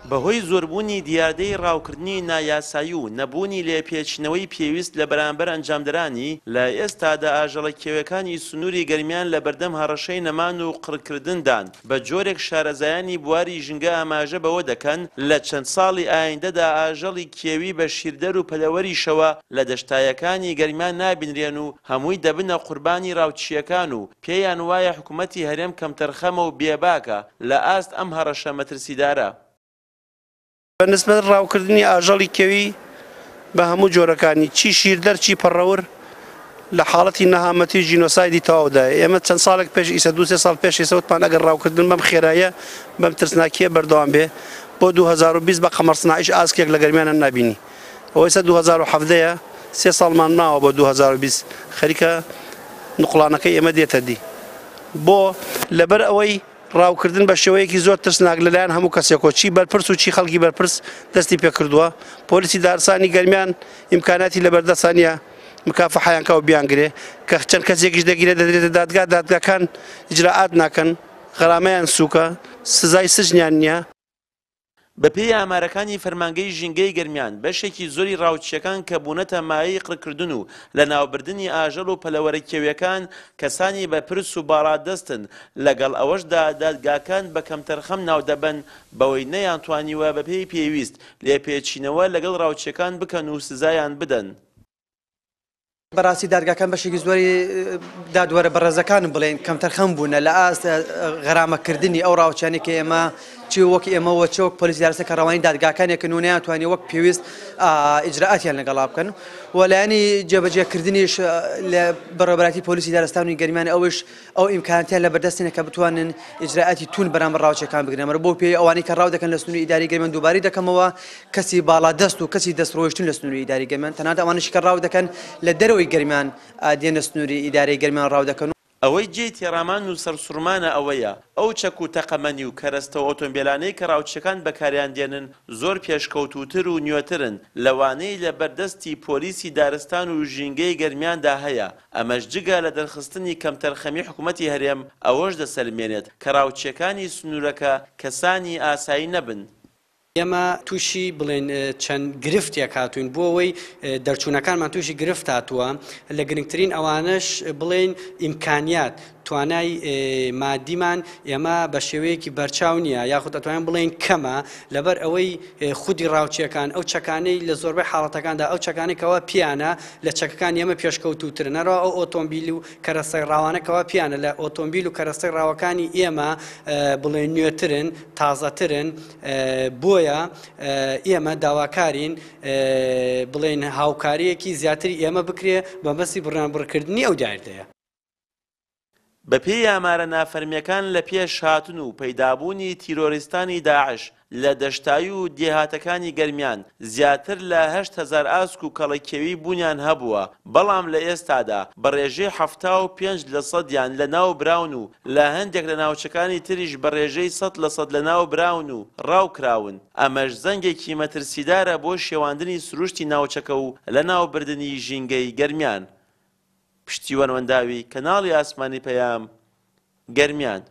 بەهۆی زۆربوونی دیاردەی ڕاوکردنی نایاسایی و نەبوونی لێپێچینەوەی پێویست لە بەرامبەر ئەنجامدەرانی، لە ئێستادا ئاژەڵە کێویەکانی سنووری گەرمیان لەبەردەم هەڕەشەی نەمان و قڕکردندان، بە جۆرێک شارەزایانی بواری ژینگە ئاماژە بەوە دەکەن، لە چەند ساڵی ئایندەدا ئاژەڵی کێوی بە شیردەر و پەلەوەریشەوە لە دەشتایەکانی گەرمیان نابینرێن و هەمووی دەبنە قوربانی ڕاوچییەکان و پێیان وایە حکومەتی هەرێم کەمتەرخەمە و بێباکە لە ئاست ئەم هەڕەشە مەترسیدارە. بە نسبەت ڕاوکردنی ئاژەڵی کێوی بە هەموو جۆرەکانی چی شیردەر چی پەڕەور لە حاڵەتی نەهامەتی و جینۆسایدی تەواودایە. ئێمە چەند ساڵێک پێش ئیسە دوو سێ ساڵ پێش ئیسە وتمان ئەگەر ڕاوکردن بەم خێراییە بەم ترسناکییە بەردەوام بێ بۆ 2020 بە قەمەر سناعیش ئاسکێک لە گەرمیانە نابینی. ئەوە ئیستا 2017 یە سێ ساڵمان ماوە بۆ 2020 خەریکە نوقڵانەکەی ئێمە دێتە دی. بۆ؟ لەبەر ئەوەی ڕاوکردن بە شێوەیەکی زۆر ترسناک لەلایەن هەموو کەسێکەوە چی بەرپرس و چی خەڵکی بەرپرس دەستی پێکردووە، پۆلیسی دارستانی گەرمیان ئیمکاناتی لەبەردەستا نییە مکافەحەیان کا و بیانگرێ، کە چەند کەسێکیش دەگیرێ دەدرێتە دادگا، دادگاکان ئیجرائات ناکەن، غەرامەیان سووکە، سزای سجنیان نییە. بەپێی ئامارەکانی فەرمانگەی ژینگەی گەرمیان، بەشێکی زۆری ڕاوچییەکان کە بوونەتە مایەی قڕکردن و لەناوبردنی ئاژەڵ و پەلەوەرە کێوییەکان، کەسانی بەرپرس و باڵادەستن، لەگەڵ ئەوەشدا دادگاکان بە کەمتەرخەم ناودەبەن بەوەی نەیانتوانیوە بەپێی پێویست لێپێچینەوە لەگەڵ ڕاوچییەکان بکەن و سزایان بدەن. بەڕاستی دادگاکان بەشێکی زۆری دادوەرە بەڕێزەکانم بڵێن کەمتەرخەم بوونە لە ئاست غەرامەکردنی ئەو ڕاوچیانەی کە ئێمە چی وەک ئێمەوە چ وەک پۆلیسی دارستان کە ڕەوانی دادگاکانێکن و نەیانتوانی وەک پێویست ئیجرائاتیان لەگەڵا بکەن و لایەنی جێبەجێکردنیش لە بەڕێوەبەرایەتی پۆلیسی دارستان و گەرمیان ئەوش ئەو ئیمکاناتیان لەبەردەست نیە کە بتوانن ئیجرائاتی توند بەرامبەر ڕاوچیەکان بگرن ئەمە بەو پێیەی ئەوانەی کە ڕاو دەکەن لە سنووری ئیداری گەرمیان دووبارەی دەکەمەوە کەسی باڵادەست و کەسی دەستڕۆیشتوون لە سنووری ئیداری گەرمیان تەنانەت ئەوانەشی کە ڕاو دەکەن لە دەرەوەی گەرمیان دێنە سنووری ئیدارەی گەرمیان ڕاو دەکەن. ئەوەی جێی تێڕامان و سەرسوڕمانە ئەوەیە، ئەو چەک و تەقەمەنی و کەرەستە و ئۆتۆمبێلانەی کە ڕاوچیەکان بەکاریان دێنن زۆر پێشکەوتووتر و نوێترن لەوانەی لە بەردەستی پۆلیسی دارستان و ژینگەی گەرمیاندا هەیە، ئەمەش جگە لە دەرخستنی کەمتەرخەمی حکومەتی هەرێم، ئەوەش دەسەلمێنێت کە ڕاوچیەکانی سنوورەکە کەسانی ئاسایی نەبن. ئێمە تووشی بڵێن چەند گرفتێک هاتووین بۆ ئەوەی دەرچوونەکانمان تووشی گرفت هاتووە لە گرنگترین ئەوانەش بڵێن ئیمکانیات توانای مادیمان ئێمە بە شێوەیەکی بەرچاو نییە یاخود ئەتوانین بڵێن کەمە لەبەر ئەوەی خودی ڕاوچیەکان ئەو چەکانەی لە زۆربەی حاڵەتەکاندا ئەو چەکانەی کەوا پیانە لە چەکەکانی ئێمە پێشکەوتووترن هەروەها ئەو ئۆتۆمبیل و کەرەستەی ڕاوانە کەوا پیانە لە ئۆتۆمبیل و کەرەستەی ڕاوەکانی ئێمە بڵێن نوێترن تازەترن بۆیە ئێمە داواکارین بڵێن هاوکاریەکی زیاتری ئێمە بکرێ بەمەبەستی بڕیانبڕکردنی ئەو دیاردەیە. بەپێی ئامارە نافەرمییەکان لە پێش هاتن و پەیدابوونی تیرۆریستانی داعش لە دەشتایی و دێهاتەکانی گەرمیان زیاتر لە 8000 ئاسک و کەڵەکێوی بوونیان هەبووە بەڵام لە ئێستادا بە ڕێژەی 75 لە سەدیان لەناو براون و لە هەندێک لە ناوچەکانی تریش بە ڕێژەی 100 لە سەد لەناو براون و ڕاو کراون ئەمەش زەنگێکی مەترسیدارە بۆ شێواندنی سروشتی ناوچەکە و لەناوبردنی ژینگەی گەرمیان. پشتیوان وەنداوی، کەناڵی ئاسمانی پەیام، گەرمیان.